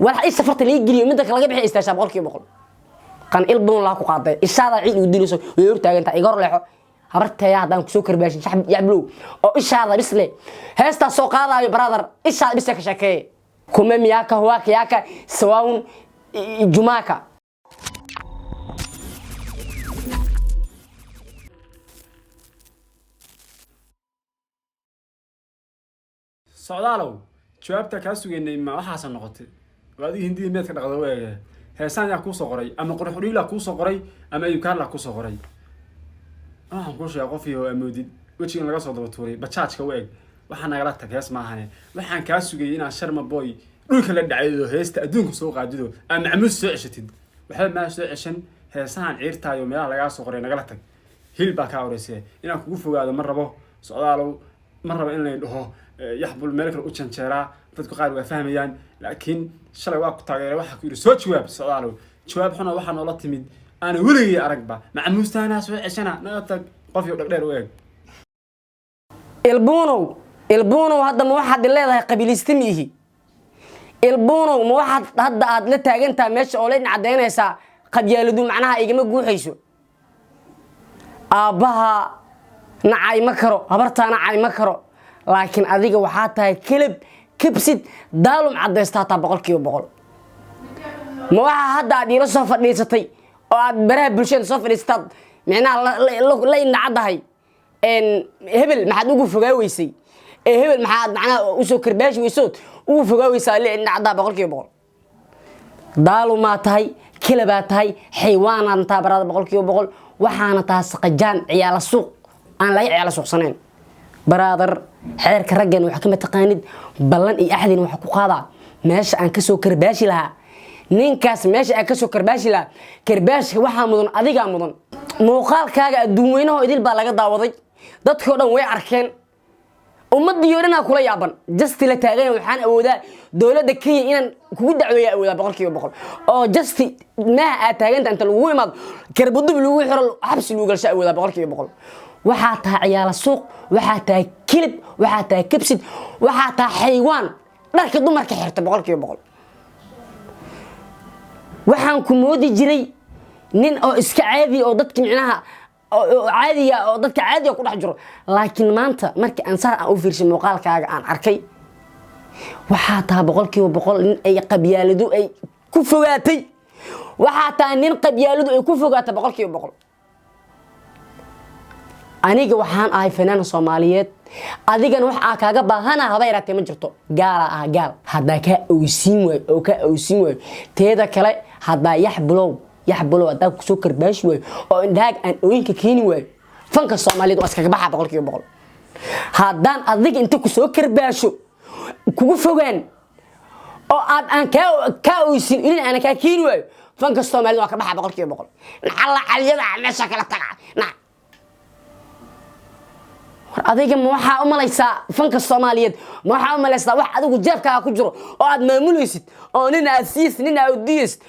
Walax isha farta laga geliyo midda kale laga bixi istaashaa 100%. Qan il buun laa ku qaaday ishaada ciid ugu dilayso way hortaagantaa. Iga hor leexo habarteeya haddaan kusoo karbaashin shaxb yacblow oo ishaada dhisle heestaas soo qaadaayo. Brother, ishaada dhise ka sheekeeye kuma miyaaka huwaaka yaaka sawaawun jumaaka. Socdaalow, jawaabta kaa sugaynay ma waxaasa noqotay? Waa adiga hindidii meedka dhaqda u eege. Heesaan yaa kuusoo qoray? Ama qorxudhiilaa kuusoo qoray ama ayubkaarlaa kuusoo qoray? Waxaan kuu sheega qof iyo amoodid wejigan laga soo daba tuuray bajaajka u eg. Waxaa nagala tag hees maahane. Waxaan kaa sugayay inaad Sharma Boy dhulka la dhacaydo, heesta adduunka soo qaadido, aa macmuus soo ceshatid. Waxba maa soo ceshan. Heesahan ciirtaayo meelaha lagaa soo qoray nagala tag. Hil baa kaa oreysee inaan kugu fogaado ma rabo, Socdaalow. Ma rabo in lay dhaho yaxbul meel kale u janjeeraa. Dadku qaar waa fahmayaan, laakiin shalay waa ku taageeray. Waxaa ku yidhi soo jawaab, Socdaalow. Jawaab xuna waxaa noola timid aana weligay aragba. Macmuustaanaa soo ceshana naga tag qof iyo dhagdheer u eg. Ilbuunow, ilbuunow, hadda ma waxaad leedahay qabiiliste ma ihi? Ilbuunow, ma waxaad hadda aad la taagantaha meesha oo la caddaynaysaa qabyaaladu macnaha igama guuxayso? Aabbaha nacay ma karo, habartaa nacay ma karo, laakiin adiga waxaa tahay kelab kabsid daalum caddaysta hataa 100%. Ma waxaa hadda aad iila soo fadhiisatay oo aad baraha bulshada soo fadhiisataad micnaha la indhacaddahay hebel maxaad ugu fogaa weysay ee hebel maxaad macnaha usoo karbaashi weysood ugu fogaa weysaa la indhacaddaha 100%? Daalumaa tahay, kelabaa tahay, xaywaanaan taa barada 100%. Waxaana taha saqajaan ciyaala suuq aan laga ciyaala suuqsanayn. Brother, xeerka raggan wax kama taqaanid. Ballan iyo axdin waxa ku qaadaa meesha aan kasoo karbaashi lahaa ninkaas, meesha aan kasoo karbaashi lahaa karbaashka waxaa mudan adigaa mudan. Muuqaalkaaga adduun weynaho idil baa laga daawaday, dadkoo dhan way arkeen, ummadii oo dhanaa kula yaaban. Justi la taagan waxaan awoodaa dowladda Kenya inaan kugu dacweeya awoodaa 100%, oo justi maaha aad taaganta inta lagugu imaado karbudub lagu xiro, xabsi lagu galsho awoodaa 100%. Waxaa tahay ciyaala suuq, waxaa tahay kilib, waxaa tahay kabsid, waxaa tahay xaywaan dharka dumarka xirta 100%. Waxaan ku moodi jiray nin oo iska caadi oo dadka micnaha oo caadiga oo dadka caadiga ku dhex jiro, laakiin maanta markii aan saar aan u fiirshay muuqaalkaaga aan arkay, waxaa tahay 100% nin ay qabyaaladu ay ku fogaatay. Waxaa tahay nin qabyaaladu ay ku fogaatay 100%. Aniga waxaan ahay fanaan Soomaaliyeed, adigana wax aa kaaga baahana haba yaraatee ma jirto. Gaala ah gaal haddaa kaa owsiin waayo oo kaa owsiin waayo. Teeda kale, haddaa yaxbulow, yaxbulow, haddaa kusoo karbaashi waayo oo indhahaag aan ooyinka keeni waayo, fanka Soomaaliyeed waa iskaga baxa 100%. Haddaan adiga inta kusoo karbaasho kugu fogaan oo aad aan kaa oysin ilin aana kaa keeni waayo, fanka Soomaalida waa ka baxa 100%. Nacalla caliyada meesha kala taga na. War adiga ma waxaa u malaysaa fanka Soomaaliyeed? Ma waxaa u malaysaa wax adigu jeebkaaga ku jiro oo aad maamulaysid oo nin aad siisid, nin aad udiyeysid?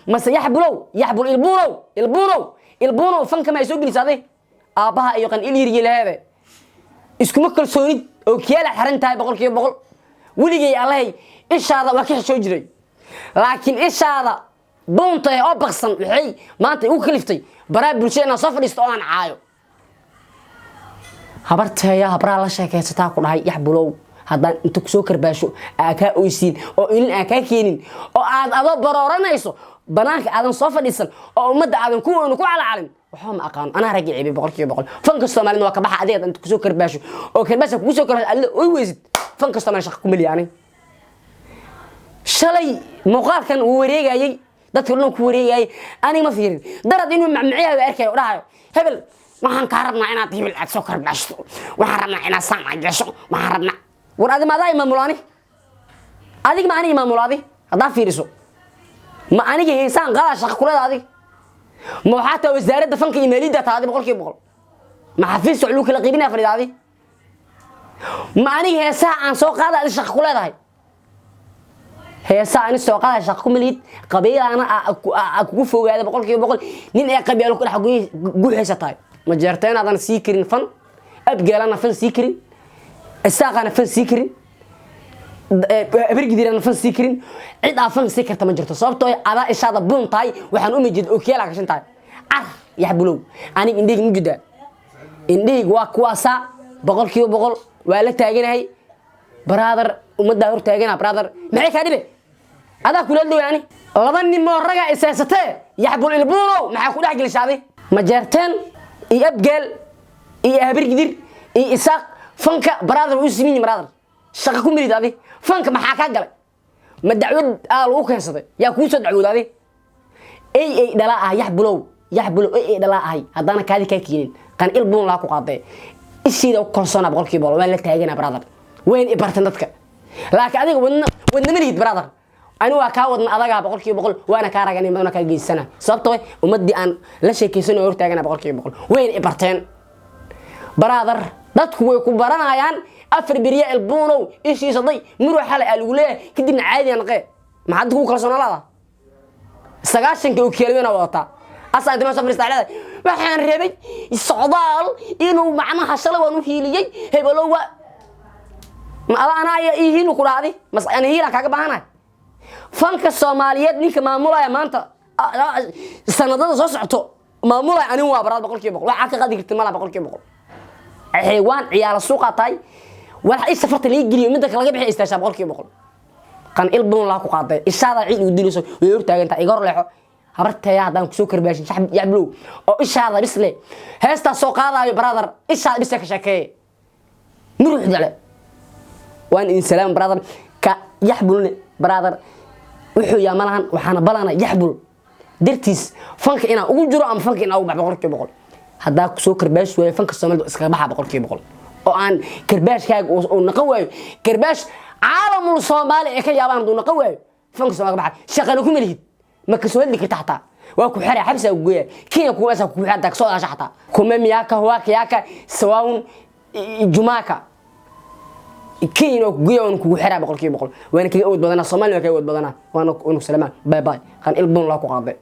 Mase yaxbulow, yaxbul, ilbuunow, ilbuunow, ilbuunow, fanka ma ay soo gelisa adig aabbaha iyo qan ilyirigi laheede? Iskuma kalsoonid oo kiyaala xiran tahay 100%. Weligay allahay ishaada waa ka xishoo jiray, laakiin ishaada buunta oo baqsan waxay maanta igu kaliftay baraha bulshada inaan soo fadhiisto oo aan caayo habarteeya. Habraha la sheekaysataa ku dhahay yaxbulow, haddaan inta kusoo karbaasho aa kaa oysiin oo ilin aa kaa keenin oo aad adoo barooranayso banaanka aadan soo fadhiisan oo ummadda aadan ku oonu ku calacalin, waxba ma aqaano. Anaa raggi ceebay 100%. Fanka Soomaalida waa ka baxa adiga inta kusoo karbaasho oo karbaasha kugu soo karbaasho adla oy weysid. Fanka Soomaalida shaqa kumeliya. Ani shalay muuqaalkan wuu wareegayey, dadka dhan ku wareegayay, aniga ma fiirin. Darad inuu macmaciyaha arkayo oo dhahayo hebel waxaan kaa rabnaa inaad hebel aad soo karbaashto, waxaan rabnaa inaad saan aad gasho, waxaan rabnaa. War adi ma adaa imaamulaani? Adig ma aniga imaamulaadi? Haddaa fiiriso, ma aniga heesaan qaadaa shaqa kuleeda? Adig ma waxaa tahay wasaaradda fanka iyo maaliyadda tahay adi 100%? Ma xafiiska wax lagu kala qiibinaya fadhida adi? Ma aniga heesaha aan soo qaada adi shaqa ku leedahay? Heesaha ani soo qaada shaqa ku malihid. Qabiilana aa kugu fogaada 100%. Nin ee qabiilo ku dhex guuxaysa tahay. Ma jeerta inaadan sii karin fan, abgeelana fan sii karin, isaaqana fan sii karin. Habargidiraan fan sii karin, cid aa fan sii karta ma jirto, sababtoo adaa ishaada buun tahay. Waxaan uma jeed ookiyaala gashan tahay. Car Yaxbulow, aniga indheyga ma jidaa, indheyga waa kuwaasaa. 100% waa la taaganahay, brother. Ummaddaa hor taagana, brother. Maxay kaa dhibe? Adaa kula dhow ani laba nimoo ragaa isaysatee. Yaxbul ilbuunow, maxaa ku dhex gelishaaday Majeerteen iyo Abgaal iyo Habargidir iyo Isaaq? Fanka, brother, waa u simin yihin, brother. Shaqa ku mirid adi. Fanka maxaa kaa galay? Ma dacwad aa lagu keensaday? Yaa kuu soo dacwooda adi? Ey ey dhalaa ah, Yaxbulow, Yaxbulow, ey ey dhalaa ahay. Haddaana kaadi kaa keenin, qan il buun laa ku qaadee. Ishiida u kalsoona 100%, waan la taagana, brother. Wayn i bartan dadka, laakiin adiga wadna wadna ma lihid, brother. Ani waa kaa wadna adagaa 100%, waana kaa ragan, waana kaa geysana, sababtoo ummaddii aan la sheekaysanoo hor taagana 100%. Wayna i barteen, brother. Dadku way ku baranayaan. Afar beriya ilbuunow ishiisa day muruu xalay aa lagu leeyahay, kadibna caadiya naqee. Maxaad kugu kalsoonalaada? 90-ka oo keelwena wadataa asaa inta meesha fadhiistaa leedahay, waxaan rabay Socdaal inuu macnaha shalay waan u hiiliyey hebelow. Waa ma ada anaa ii hiilu ku dhacdi? Mas ana hiilaan kaaga baahanahay? Fanka Soomaaliyeed ninka maamulaya maanta, sanadada soo socoto maamulaya, anin waa baraad 100%. Waxaa ka qaadi karti malaha 100%. Xaywaan ciyaala suuqaa tahay. Wax isha farta laga geliyo, midda kale laga bixiya istaashaa 100%. Qan il buun laa ku qaaday. Ishaada ciid ugu dilayso way hor taagantaa. Iga hor leexo, habarteeya. Haddaan kusoo karbaashin Yacblow oo ishaada dhisle heestaas soo qaadaayo, brother, ishaada dhisle ka sheekeeye muruxdale. Waan idin salaam, brother. Ka Yaxbulne, brother, wuxuu yaa malahan. Waxaana balana Yaxbul dartiis fanka inaan ugu jiro ama fanka inaan ugu bax 100%. Haddaa kusoo karbaash waayo, fanka Soomaalida iskaga baxa 100%, oo aan karbaashkaaga uu naqan waayo karbaash caalamul Soomaali ee ka yaabaan, hadduu naqan waayo, fanka Soomaali ka baxa. Shaqana kuma lihid, ma kasoo hadli karta xataa. Waa ku xeray, xabsigaa ku geeya. Kenya kuwaasa ku xeray kasoo hadasha xataa. Kuma miyaka huwaka yaka sawaun jumaaka Kenya waa ku geeya, waana kugu xeraa 100%. Waana kaga awood badanaa Soomaaliya, waa kaga awood badanaa. Waana salamaa, bye bye. Qan il buun laa ku qaaday.